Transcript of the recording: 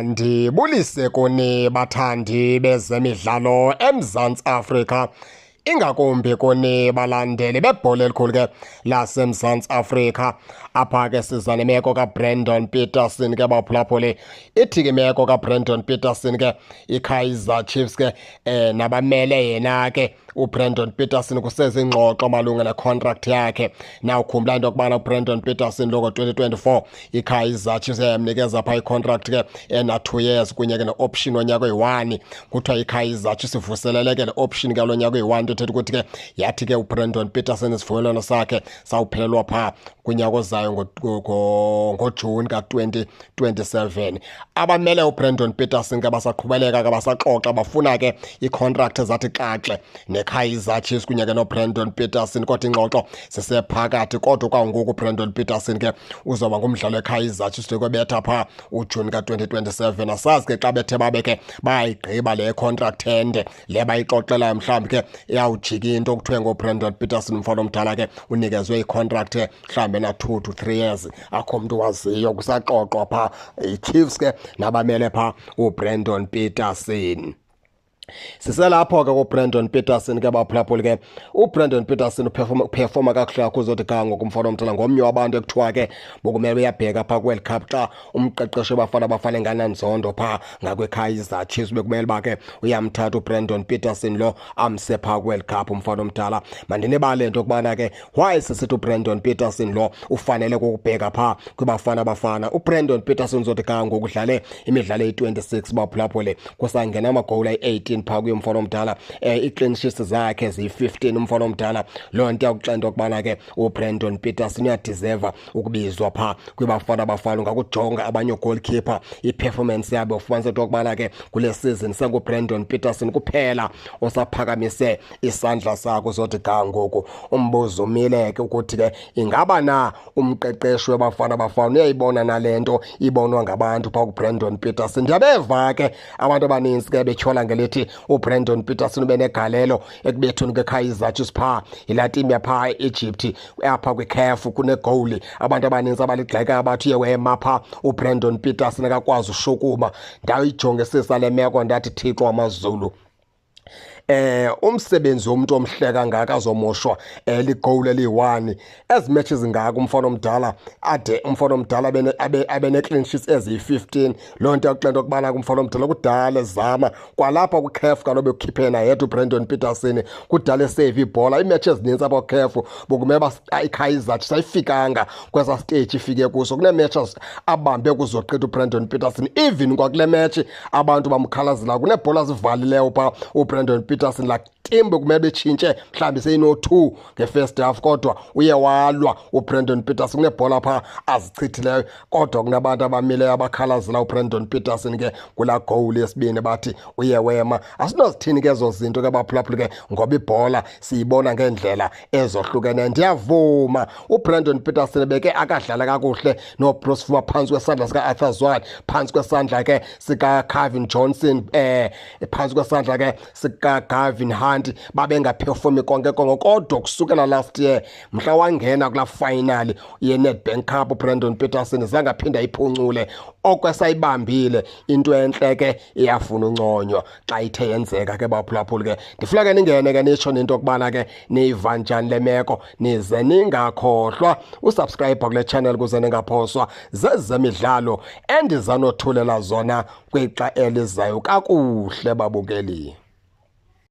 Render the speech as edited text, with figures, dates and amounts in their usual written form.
Ndibulise kuni bathandi bezemidlalo eMzantsi Afrika, ingakumbi kuni balandeli bebhola elikhulu ke laseMzantsi Afrika. Apha ke siza nemeko kaBrandon Petersen ke baphulaphuli. Ithi ke imeko kaBrandon Petersen ke iKaizer Chiefs ke nabamele yena ke uBrandon Petersen kusezingxoxo malunga necontract yakhe. Nawukhumbula into yokubana uBrandon Petersen lo ngo-2024 iKaizer Chiefs yamnikeza phaa icontract ke ena-2 years kunye ke ne-option wonyaka oyi-1. Kuthiwa iKaizer Chiefs ivuselele ke le option ke lo nyaka oyi-1, into ethetha ukuthi ke yathi ke uBrandon Petersen isivumelwano sakhe sawuphelelwa phaa kunyaka ozayo ngoJuni ka-2027. Abamele uBrandon Petersen ke basaqhubeleka ke basaxoxa, bafuna ke icontract ezathi xaxe neKaizer Chiefs kunye ke noBrandon Petersen, kodwa ingxoxo sisephakathi. Kodwa kwangoku uBrandon Petersen ke uzoba ngumdlalo weKaizer Chiefs kwebetha phaa uJuni ka-2027. Asazi ke xa bethe babe ke bayayigqiba le contract ende le bayixoxelayo, mhlawumbi ke iyawujika into okuthiwe ngoBrandon Petersen. Umfana omdala ke unikezwe icontract mhlawumbi ena-2 to 3 years, akho mntu waziyo, kusaxoxwa phaa iChiefs ke nabamele phaa uBrandon Petersen. Siselapho ke kuBrandon Petersen ke baphulaphuli ke uBrandon Petersen uperforma kakuhle kakhulu zothi ga ngoku. Umfana omdala ngomnye wabantu ekuthiwa ke bokumele uyabheka phaa kwiWorld Cup xa umqeqeshi Bafana Bafana engananzondo phaa ngakwiKaizer Chiefs, bekumele uba ke uyamthatha uBrandon Petersen lo amse phaa kwiWorld Cup. Umfana omdala, mandinibale into yokubana ke why sisithi uBrandon Petersen lo ufanele kukubheka phaa kwiBafana Bafana. UBrandon Petersen uzothi ga ngoku udlale imidlalo eyi-26 baphulaphuli, kusangena amagowuli ayi-18 phaa kuye umfana omdala, ii-clean sheets zakhe ziyi-15 umfana omdala. Loo nto iyakuxela into yokubana ke uBrandon Petersen uyadeserva ukubizwa phaa kwiBafana Bafana. Ungakujonga abanye goalkeeper i-performance yabo, ufumanise into yokubana ke kule season senguBrandon Petersen kuphela osaphakamise isandla sakho uzothi ga ngoku. Umbuzo umile ke ukuthi ke ingaba na umqeqeshi weBafana Bafana uyayibona nale nto ibonwa ngabantu phaa kuBrandon Petersen? Ndiyabeva ke abantu abaninzi ke betyhola ngelithi uBrandon Petersen ube negalelo ekubethweni kweKaizer Chiefs phaa yilaa tim yaphaa e-Egypt apha kwiCAF. Kunegowuli abantu abaninzi abaligxeka, bathi uye wema phaa uBrandon Petersen akakwazi ushukuma. Ndayijongisisa le meko, ndathi, Thixo wamazulu, umsebenzi womuntu omhle kangaka azomoshwa ligowuli eliyi-1? Ezi matches ngaka umfana omdala ade umfana omdala abe ne-clean sheets eziyi-15, loo nto yakuxela into yokubana umfana omdala kudala ezama kwalapha kwiCAF. Kaloku bekukhiphe naye yedwa uBrandon Petersen, kudala esave ibhola iimatch ezinintsi apha kwiCAF. Bokumele uba iKaizer Chiefs ayifikanga kwesa stage ifike kuso. Kunee-matches abambe kuzoqitha uBrandon Petersen, even kwakule match abantu bamkhalazela, kuneebhola zivalileyo phaa uBrandon Petersen, laa team bekumele betshintshe mhlawumbi seyino-2 nge-first half, kodwa uye walwa uBrandon Petersen. Kuneebhola phaa azichithileyo, kodwa kunabantu abamileyo abakhalazela uBrandon Petersen ke kulaa goal yesibini, bathi uye wema. Asinozithini ke ezo zinto ke baphulaphuli ke, ngoba ibhola siyibona ngeendlela ezohlukeneyo. Ndiyavuma, uBrandon Petersen beke akadlala kakuhle noBruce Bvuma phantsi kwesandla sika-Arthur Zwane, phantsi kwesandla ke sikaCavin Johnson, phantsi kwesandla ke sikaGavin Hunt, babengaperformi konke konke. Kodwa kusukela last year mhla wangena kulaa final ye-Nedbank Cup, uBrandon Petersen zange aphinda ayiphuncule okwesayibambile. Into entle ke iyafuna unconywa xa ithe yenzeka ke baphulaphuli ke. Ndifuna ke ningene ke nitsho nento yokubana ke niyiva njani le meko, nize ningakhohlwa usubscribe kule channel kuze ningaphoswa zezemidlalo endizanothulela zona kwixa elizayo. Kakuhle babukeli.